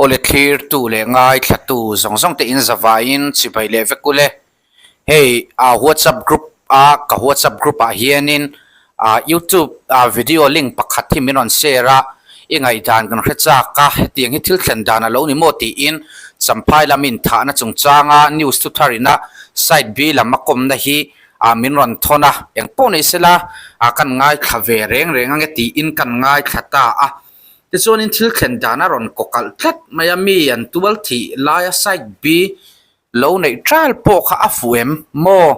Awle thlirtu leh ngaithlatu zawng zawng te in zavaiin chibai leh vek ule. Hei ah WhatsApp group a ka WhatsApp group ah hianin ah YouTube ah video link pakhat hi min rawn share a, i ngaihdan kan hre chak a, hetiang hi thil thlen dan a lo ni maw tiin Champhai lam inthahna chungchanga news thu thar ina side B lam a kawmna hi ah min rawn thawn a, engpawh nei sela ah kan ngaithla ve reng reng ange tiin kan ngaithla ta a. Tichuanin thil thlen dan a rawn kawkalh tlat mai a, mi an tual thih laia side B Lo neih trial pawh kha a fuh em? Maw?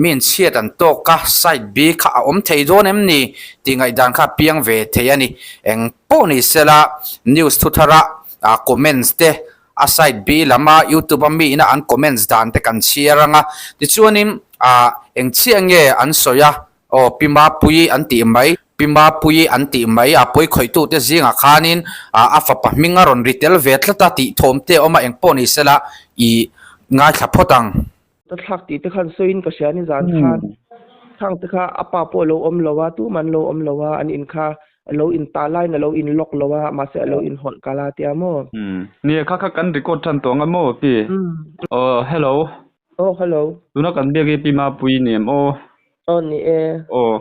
Min chhiat an tawk a, side B kha a awm thei dawn em ni? Tih ngaihdan kha a piang ve thei a ni. Eng pawh ni sela, news thu thara comments te, a side B lama youtube a mi ina an comments dan te kan chhiar ang a. Tichuanin eng chiah nge an sawi a, Aw, Pi Mapuii an tih mai, Pi Mapuii an tih mai, a pawi khawih-tute zingah khanin a fapa hming a rawn ri tel ve tlat a tih thawm te a awm a, engpawh ni sela i ngaithla phawt ang. Ka thlak tih te khan sawiin ka hria ni zan khan khang te kha a pa pawh a lo awm lo a, tumah an lo awm lo a, an in kha a lo in ta laiin a lo in lock lo a, mahse a lo in hawlh kal a tia maw? Nia, kha kha kan record tan tawh ang a maw Pi? Aw, hello. Aw, hello. Tuna kan biak hi Pi Mapuii ni em aw? Aw ni e. Aw,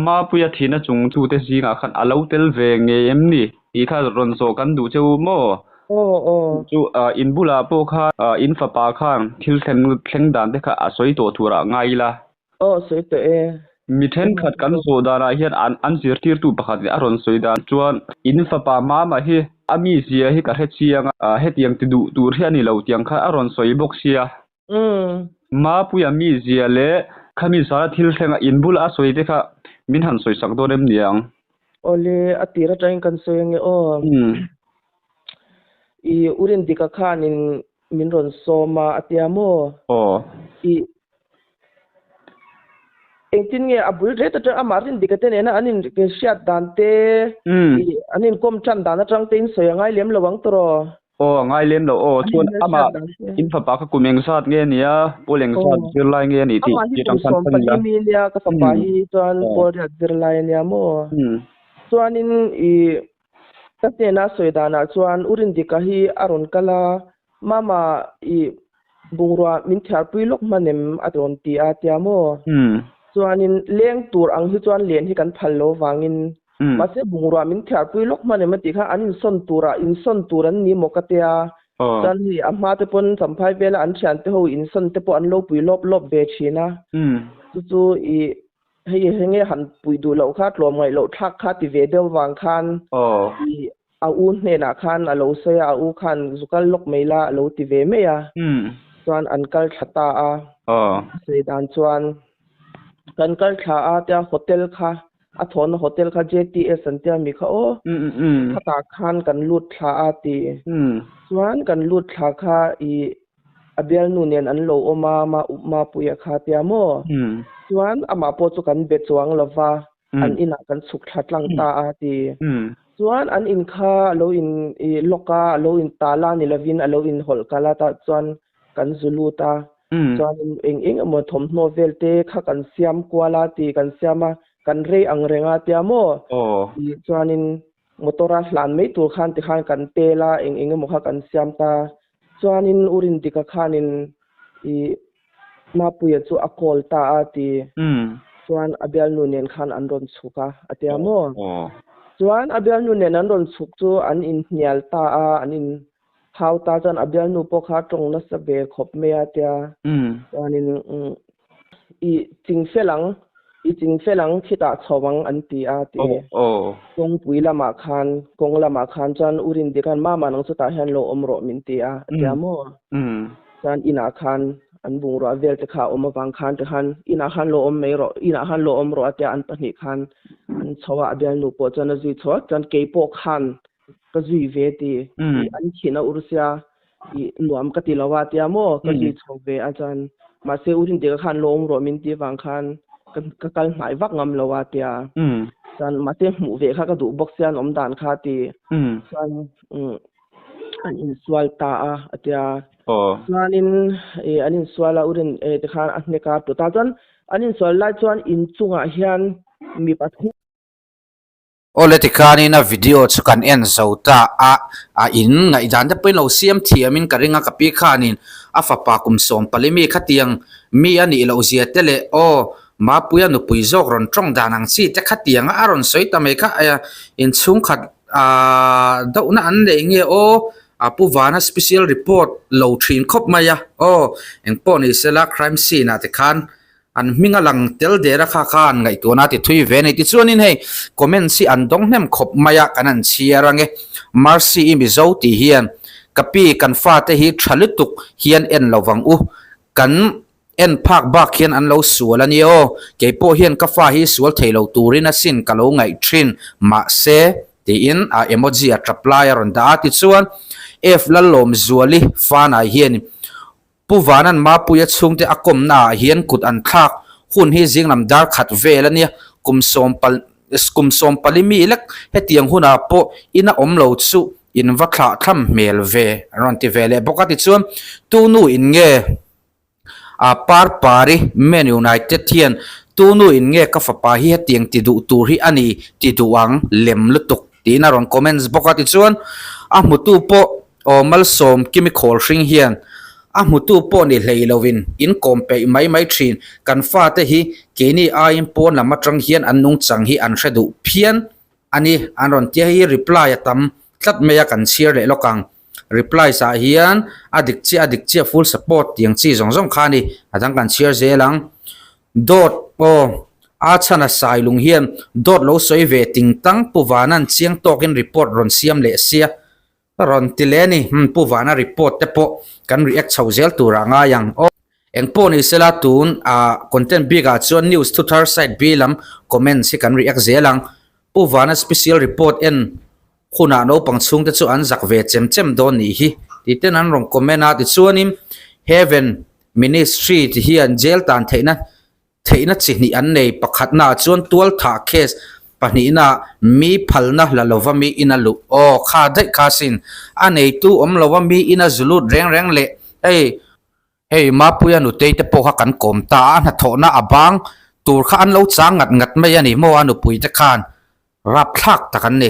Mapuia thihna chung chute zingah khan a lo tel ve ngei em ni? Tih kha rawn zawh kan duh che u maw? Aw, aw. Chu in bulah pawh kha in fapa khan thil thleng dan te kha a sawi tawh turah ngai ila. Aw, sawi tawh e. Mi thenkhat kan zawh danah hian an an zirtirtu pakhat leh a rawn sawi dan chuan in fapa Mama hi a mi zia hi ka hre chiang a, hetiang ti duh tur hi a ni lo tiang kha a rawn sawi bawk sia. Mapuia mi zia leh khami zara thil thlenga in bula a sawi te kha min han sawi sak dawn em niang? Awle, a tir atangin kan sawi ange aw. I Urindika khanin min rawn sawm a, a tia maw? Aw. I engtin nge a bul ret atang amah Rindika te nena an in hriat dan te, i an inkawm tan dan atang te in sawi a ngai lem lo ang tawh? Aw a ngai lem lo aw, chuan amah in fapa kha kum engzat nge a nia, pawl engzat zirlai nge a nih tih Amah hi kum 14 mi nia ka fapa hi chuan pawl riat zirlai a nia maw? Chuanin i Ka hnena sawi danah chuan U Rindika hi a rawn kal a, Mama i bungrua min thiarpui lawk hman em? a rawn ti a tia maw? Chuanin leng tur ang hi chuan len hi kan phal lo vangin mahse bungrua min thiarpui lawk hman em a tih kha an insawn turah insawn tur an ni maw ka tia. Chuan hei a hma te pawn Champhai vela an thiante ho insawn te pawh an lo pui lawp lawp ve thin a. Chu chu i Hei hei nge han puih duh loh kha tlawm ngaih loh thlak kha ti ve deuh vang khan i a u hnenah khan a lo sawi a, a u khan zu kal lawk mai la a lo ti ve mai a, chuan an kal thla ta a, a sawi dan chuan kan kal thla a tia hotel kha a thawhna hotel kha JTS an tia mi kha aw khatah khan kan lut thla a ti, chuan kan lut thla kha i A bialnu nen an lo awm a, Mapuia kha tia maw? Chuan amah pawh chu kan be chuang lo va, an inah kan chhuk thla tlang ta a ti. Chuan an in kha a lo in lock a, a lo in tal a ni lovin a lo in hawlh kal a, tah chuan kan zu lut a. Chuan eng eng emaw thawmhnaw vel te kha kan siam kual a ti, kan siam a, kan rei ang reng a tia maw? Chuanin motor a hlan mai tur khan tikhan kan tel a, eng eng emaw kha kan siam ta. Chuanin U Rindika khanin i Mapuia chu a call ta a ti. Chuan a bialnu nen khan an rawn chhuk a, a tia maw? Chuan a bialnu nen an rawn chhuk chu an inhnial ta a, an inhau ta chuan a bialnu pawh kha a tawng nasa ve khawp mai a tia. Chuanin I ching fel ang, i ching fel ang khitah chho ang an ti a ti. Kawngpui lamah khan, kawng lamah khan chuan U Rindi khan Mama nang chutah hian lo awm rawh min ti a, a ti a maw? Chuan inah khan an bungrua vel te kha a awm avang khan ti khan inah khan lo awm mai rawh, inah khan lo awm rawh a tia an pahnih khan an chho a, a bialnu pawh chuan a zui chho a, chuan kei pawh khan ka zui ve ti, an thin a ur sia I nuam ka ti lo a tia maw ka zui chho ve a chuan mahse u Rindika khan lo awm rawh min ti avang khan ka kal hnai vak ngam lo a tia chuan mahse hmuh ve kha ka duh bawk sia an awm dan kha ti chuan an insual ta a a tia chuanin i an insual a u Rin tikhan a hnek a tut a chuan an insual lai chuan inchungah hian mi pathum. Awle tikhanin a video chu kan en zo ta a, a in ngaihdan te pawhin lo siam thiamin ka ring a, ka pi khanin a fapa kum 14 mi khatiang mi a nih loh zia te leh aw Mapuia nupui zawk rawn tawng dan ang chi te khatianga a rawn sawi ta mai kha inchhungkhat aaa dohna an nei nge aw a Pu Vana special report lo thin khawp mai a aw engpawh ni sela crime scene ah te khan An hming a lang tel der a kha kha an ngaihtuahna a ti thui ve a ni. Tichuanin hei comments hi an dawng hnem khawp mai a, kan han chhiar ange. Mercy i Mizo tih hian ka pi kan fate hi tha lutuk hian en lo vang u. Kan en phak bak hian an lo sual a nia aw. Kei pawh hian ka fa hi sual thei lo turin asin ka lo ngaih thin. Mahse tiin a emoji a tap lai a rawn dah a. Tichuan F Lallawmzuali fanai hian Pu Vanan Mapuia chhungte a kawmna ah hian kut an thlak hun hi zinglam dar khat vel a nia, kum sawm pal kum sawm pali mi lek hetiang hunah pawh ina awm lo chu in va thlah thlam hmel ve an rawn ti ve leh bawk a tichuan tunu in nge a Parpari Man United hian tunu in nge ka fapa hi hetiang ti duh tur hi a ni ti duh ang lem lutuk tiin a rawn comments bawk a tichuan a hmutu pawh Aw Malsawm Kimi khawl hring hian a hmutu pawh ni hlei lovin in kawm peih mai mai thin. Kan fate hi keini aiin pawn lam atang hian an nungchang hi an hre duh phian a ni an rawn tia hi reply a tam tlat mai a kan chhiar leh lawk ang. Replies ah hian a dik chiah a dik chiah full support tiang chi zawng zawng kha a ni a dang kan chhiar zel ang. Dawt aw a chhan a sai lung hian dawt lo sawi ve ting tang Pu Vanan chiang tawkin report rawn siam leh sia. Rawn ti leh a ni. Umm Pu Vana report te pawh kan react chho zel turah ngai ang aw. Eng pawh ni sela tun ah content bik ah chuan news thu thar side B lam comments hi kan react zel ang. Pu Vana special report en hunah naupang chhungte chu an zak ve chem chem dawn nih hi tih ten an rawn comment a. Tichuanin Heaven Ministry ti hian jail tan theihna Theihna chi hnih an nei, pakhatnaah chuan tual thah case, pahnihnaah mi phalna la lova mi ina luh. Aw, kha daih kha sin. A neitu awm lova mi ina zu lut reng reng leh hei, hei Mapuia nutei te pawh kha kan kawm ta a, a hnathawhna a bang tur kha an lo chang ngat ngat mai a ni maw a nupui te khan rapthlak tak an ni.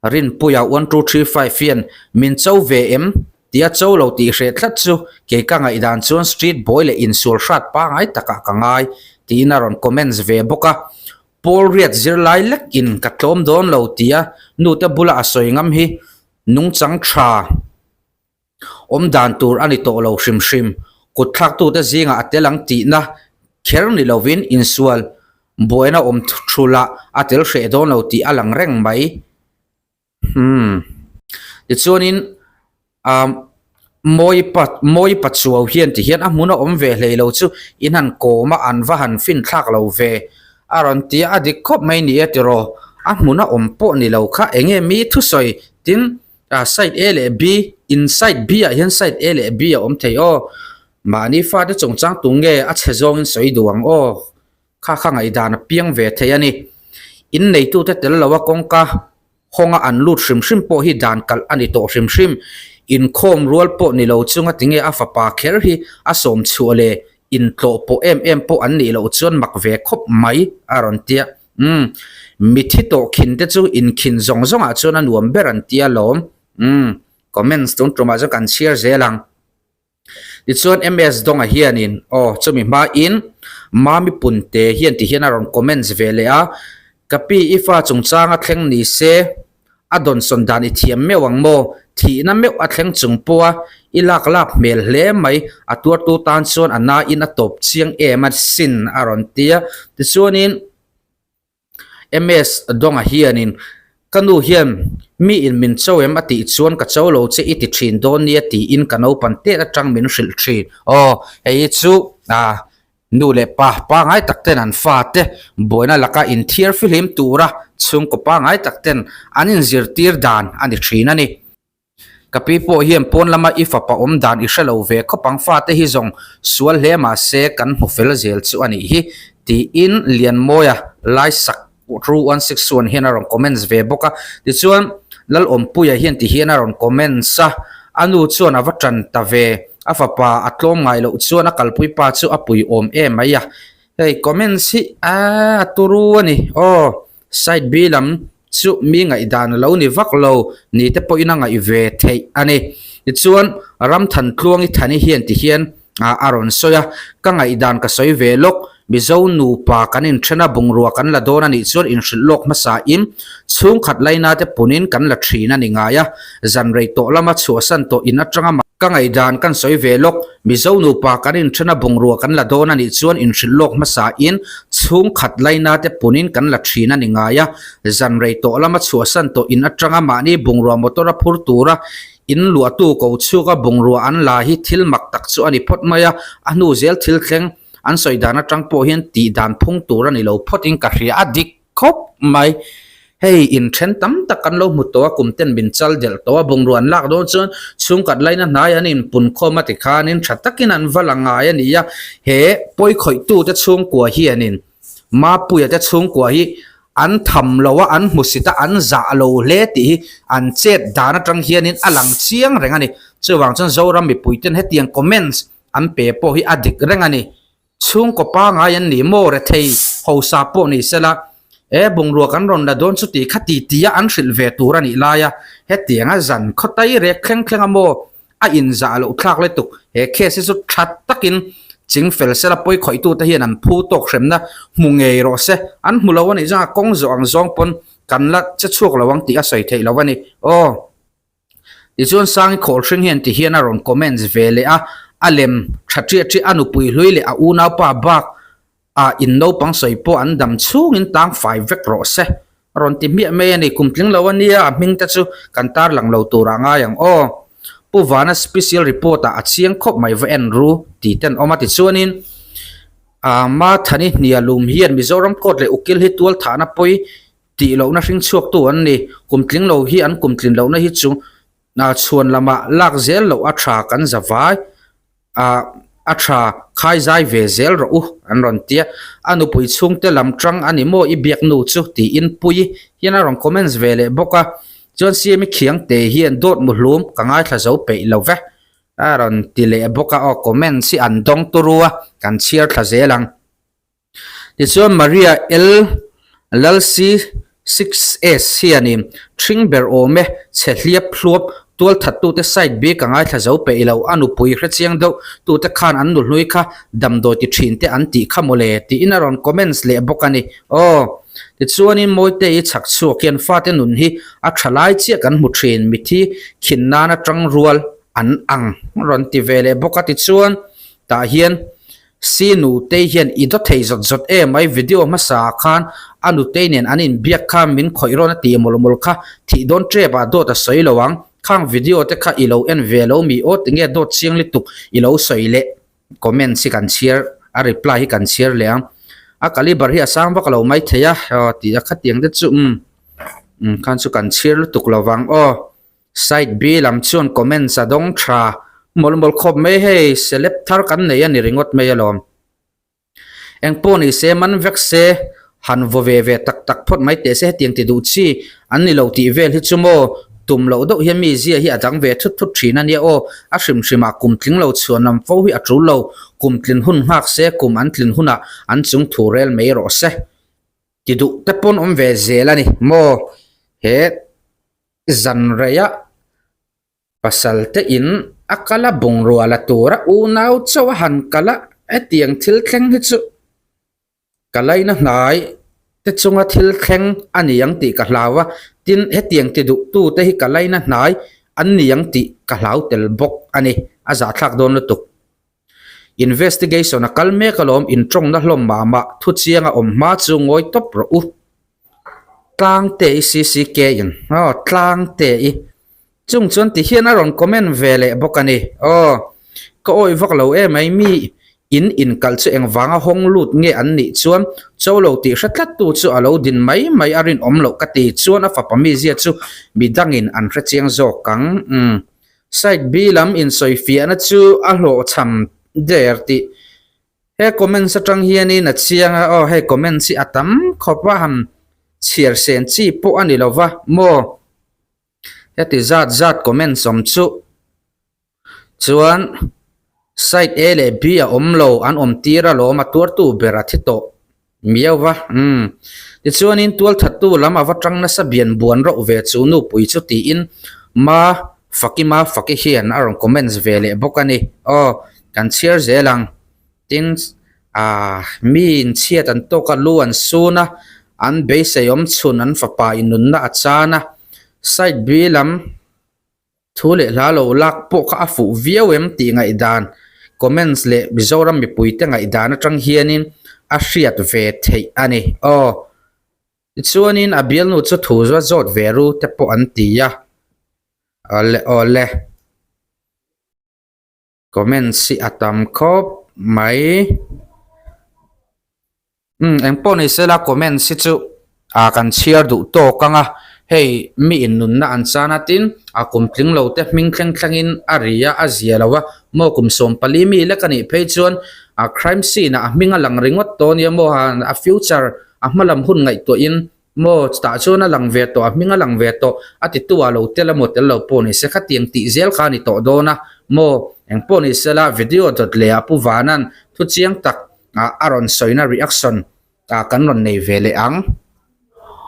Rinpuia 1235 hian min cho ve em? Tia cho lo tih hreh tlat chu kei ka ngaihdan chuan street boy leh insual hrat pangai takah ka ngai tiin a rawn comments ve bawk a. Paul riat zirlai lek in ka tlawm dawn lo tia nute bula a sawi ngam hi nungchang tha awm dan tur a ni tawh lo hrim hrim. Kut thlaktute zingah a tel ang tihna kher ni lovin insual buaina awm thulah a tel hreh dawn lo tih a lang reng mai. Hmm. Tichuanin ah Mawi pa Mawi Pachuau hian ti hian a hmun a awm ve hlei lo chu in han kawm a an va han fin thlak lo ve a rawn ti a, a dik khawp mai ni e tiraw a hmun a awm pawh ni lo kha eng nge mi thusawi tin Ah side A leh B, in side B ah hian side A leh B a awm thei aw. Mahni fate chungchang tu nge a chhe zawngin sawi duh ang aw. Kha kha ngaihdan a piang ve thei a ni. In neitute tel lo a kawngka hawnga an lut hrim hrim pawh hi dan kalh a ni tawh hrim hrim. Inkhawm rual pawh ni lo chunga tinge a fapa kher hi a sawm chhuah leh intlawh pawh em em pawh an nih loh chuan mak ve khawp mai a rawn tia. Umm, mithi tawh khin te chu inkhin zawng zawngah chuan a nuam ber an tia lawm. Umm, comments tun tumah chuan kan chhiar zel ang. Tichuan MS Dawnga hianin aw chumi hmain Mami Punte hian ti hian a rawn comments ve leh a, Ka pi i fa chungchanga thleng ni se a dawnsawn dan i thiam meuh ang maw? Thihna meuh a thleng chung pawha i lak lak hmel hle mai, a tuartu tan chuan a nain a tawp chiang em a sin a rawn ti a. Tichuanin MS Dawnga hianin ka nu hian mi in min cho em a tih chuan ka cho lo che i ti thin dawn nia tiin ka naupan tet atang min hrilh thin. Aw hei hi chu ah Nu leh pa pangai tak ten an fate buaina laka inthiar fihlim tura chhungkaw pangai tak ten an inzirtir dan a ni thin a ni. Ka pi pawh hian pawn lama i fapa awm dan i hre lo ve khawp ang fate hi zawng sual hle mah se kan hmu fel zel chu a nih hi tiin Lianmawia Laisak Ru 161 hian a rawn comments ve bawk a. Tichuan Lalawmpuia hian ti hian a rawn comments a, a nu chuan a va tan ta ve, a fapa a tlawm ngai loh chuan a kalpui pa chu a pui awm em mai a. Hei comments hi a turu a ni aw. Side B lam chu mi ngaihdan a lo ni vak lo ni te pawhin a ngaih ve theih a ni. Tichuan, Ramthantluangi Thani hian ti hian a rawn sawi a, Ka ngaihdan ka sawi ve lawk, Mizo nupa kan inthen a, bungrua kan la dawn a nih chuan inhrilh lawk hmasain chhungkhat laina te punin kan la thin a ni ngai a, zan rei tawh lama chhuahsan tawh in atanga Ka ngaihdan kan sawi ve lawk, Mizo nupa kan inthen a bungrua kan la dawn a nih chuan inhrilh lawk hmasain chhungkhat laina te punin kan la thin a ni ngai a, zan rei tawh lama chhuahsan tawh in atanga mahni bungrua motor a phur tura in luahtu ko chhuka bungrua an la hi thil mak tak chu a ni phawt mai a, a hnu zel thil thleng an sawi dan atang pawh hian tih dan phung tur a ni lo phawtin ka hria a dik khawp mai. Hei inthen tam tak kan lo hmu tawh a, kum ten min chal delh tawh a, bungrua an lak dawn chuan chhungkhat laina hnai an inpun khawm a tikhanin tha takin an va la ngai a ni a, he pawikhawih tute chhungkua hianin Mapuia te chhungkua hi an tham lo a, an hmusit a, an zah lo hle tih hi an chet dan atang hianin a lang chiang reng a ni. Chuvang chuan Zoram mipuiten hetiang comments an pe pawh hi a dik reng a ni. Chhungkaw pangai an ni maw rethei hausa pawh ni sela e bungrua kan rawn la dawn chu tih kha ti ti a an hrilh ve tur a nih lai a, hetianga zan khawtai rek thleng thleng a maw a inzah loh thlak lutuk. He case hi chu tha takin ching fel sela pawi khawih tute hian an phu tawk hremna hmu ngei rawh se. An hmu lo a nih chuan a kawng zawh ang zawng pawn kan la che chhuak lo ang tih a sawi theih lo a ni. Aw. Tichuan Sangi Khawlhring hian ti hian a rawn comments ve leh a, a lem tha ṭiah ṭiah a nupui hlui leh a unaupa bak ah in naupang sawi pawh an dam chhungin tang fai vek rawh se. A rawn ti hmiah mai a ni. Kum tling lo a nia, a hming te chu kan tarlang lo turah ngai ang aw. Pu Vana special report ah a chiang khawp mai va en ru tih ten awm a tichuanin ah Mathani Hnialum hian Mizoram court leh ukil hi tual thahna pawi tih lohna hring chhuaktu an ni. Kum tling lo hi an kum tlin lohna hi chu chhuan lamah lak zel loh a tha kan za vai. Ah a tha khai zai ve zel rawh u an rawn ti a, a nupui chhungte lam tang a ni maw i biak nu chu tiin Puii hian a rawn comments ve leh bawk a, chuan CM i khiang te hian dawt mu hlum ka ngaithla zo peih lo ve a rawn ti leh bawk a, aw comments hi an dawng turu a kan chhiar thla zel ang. Tichuan Maria L. Lalsi 6S hianin ṭhing ber awm e, chhe hliap hluap, tualthattute side bik a ngaithla zo peih lo, a nupui hrechiang deuh tute khan an nuhlui kha damdawi ti ṭhin te an tih kha mawle tiin a rawn comments leh bawk a ni. Aw. Tichuanin Mawitei chhak chhuak hian fate nun hi a ṭha lai chiah kan hmu ṭhin, mithi khin nana ṭang rual an ang rawn ti ve leh bawk a tichuan tah hian Si nutei hian i daw thei zawt zawt em mai video hmasa ah khan a nutei nen an inbiak kha min khawih rawn a tih mawlh mawlh kha thih dawn tep ah dawt a sawi lo ang khang video te kha i lo en ve lo mi aw tinge dawt chiang lutuk i lo sawi leh comments hi kan chhiar a reply hi kan chhiar leh ang a caliber hi a sang vak lo mai thei a aw tih a khatiang te chu umm umm khan chu kan chhiar lutuk lo vang aw. Side B lam chuan comments a dawng tha mawlh mawlh khawp mai hei celeb thar kan nei a ni ringawt mai alawm. Engpawh ni se man vek se han vaw ve ve tak tak phawt mai teh se hetiang ti duh chi an ni lo tih vel hi chu maw tum loh deuh hian mi zia hi a dang ve thut thut thin a nia aw a hrim hrim ah kum tling lo chhuan lam fo hi a tul lo kum tlin hun nghak se kum an tlin hunah an chung thu rel mai rawh se ti duh te pawn awm ve zel a ni maw he. Zan reiah pasal te in a kal a bungrua la tura unau chauh a han kal a, hetiang thil thleng hi chu ka laina hnai te chunga thil thleng a ni ang tih ka hlau a, tin hetiang ti duh tu te hi ka laina hnai an ni ang tih ka hlau tel bawk a ni, a zahthlak dawn lutuk. Investigation a kal mek alawm intawngna hlawm mah mah thuchiang a awm hma chu ngawi tawp rawh u. Tlang te i CCK in aw tlang te i chung chuan ti hian a rawn comment ve leh bawk a ni aw ka awih vak lo em mai mi in inkalh chu engvanga hawng lut nge an nih chuan cho lo tih hre tlat tu chu a lo din mai mai a rinawm loh ka ti chuan a fapa mizia chu midangin an hre chiang zawk ang umm side B lam insawifiahna chu a hlawhchham der tih He comments atang hianin a chiang a, aw hei comments hi a tam khawp a, han chhiar sen chi pawh a ni lo va maw? Heti zat zat comments awm chu chuan side A leh B a awm lo, an awm tir alawm a tuartu ber a thi tawh. Miau va, umm. Tichuanin tualthattu lam a va tang nasa bian buan rauh ve chu nupui chu tiin Ma Faki Ma Faki hian a rawn comments ve leh bawk a ni. Aw, kan chhiar zel ang. Tin, ah, mi inchhiat an tawk a, lu an sun a, an beisei awm chhun an fapa inunna a chan a. Side B lam. Thu leh hla lo lak pawh kha a fuh viau em tih ngaihdan comments leh Mizoram mipuite ngaihdan atang hianin a hriat ve theih a ni. Aw. Tichuanin a bialnu chu thu zawt zawt ve ru te pawh an ti a. Awle awle. Comments hi a tam khawp mai. Umm eng pawh ni sela comments hi chu ah kan chhiar duh tawk ang a, hei mi in nunna an chan a tin a kum tling lo te hming thleng thleng in a ri a a zia lo a maw kum 14 mi lek a nih phei chuan a crime scene ah a hming a lang ringawt tawh ania maw a future a hma lam hun ngaihtuah in Maw, chutah chuan a lang ve tawh, a hming a lang ve tawh, a titu ah lo tel emaw tel lo pawh ni se, khatiang tih zel kha a ni tawh dawn a, maw, eng pawh ni sela video dawt leh ah Pu Vanan thu chiang tak ah a rawn sawina reaction ah kan rawn nei ve leh ang.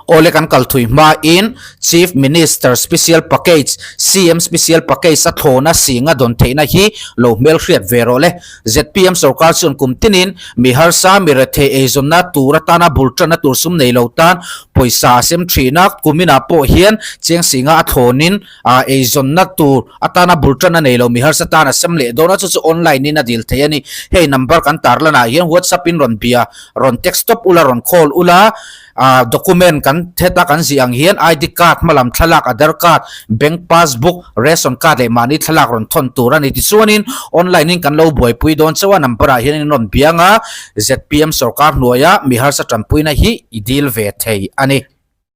Awle kan kal thui hma in Chief Minister Special Package, CM Special Package a thlawna singa dawn theihna hi lo hmelhriat ve rawh le. Zpm sorkar chuan kum tinin mi harsa, mi rethei eizawnna tur atana bul tanna tur sum nei lo tan pawisa a sem thin a, kuminah pawh hian cheng singa a thlawnin eizawnna tur atana bul tanna nei lo mi harsa tan a sem leh dawn a, chu chu online in a dil thei a ni. Hei number kan tarlanah hian WhatsApp in rawn bia, rawn text tawp ula, rawn call ula. Ah document kan heta kan zih ang hian ID card hmalam thlalak Aadhar card, bank passbook, ration card leh mahni thlalak rawn thawn tur a ni. Tichuanin online in kan lo buaipui dawn chauh a number ah hian in rawn biang a, zpm sorkar hnuaia mi harsa tanpuina hi i deal ve thei a ni.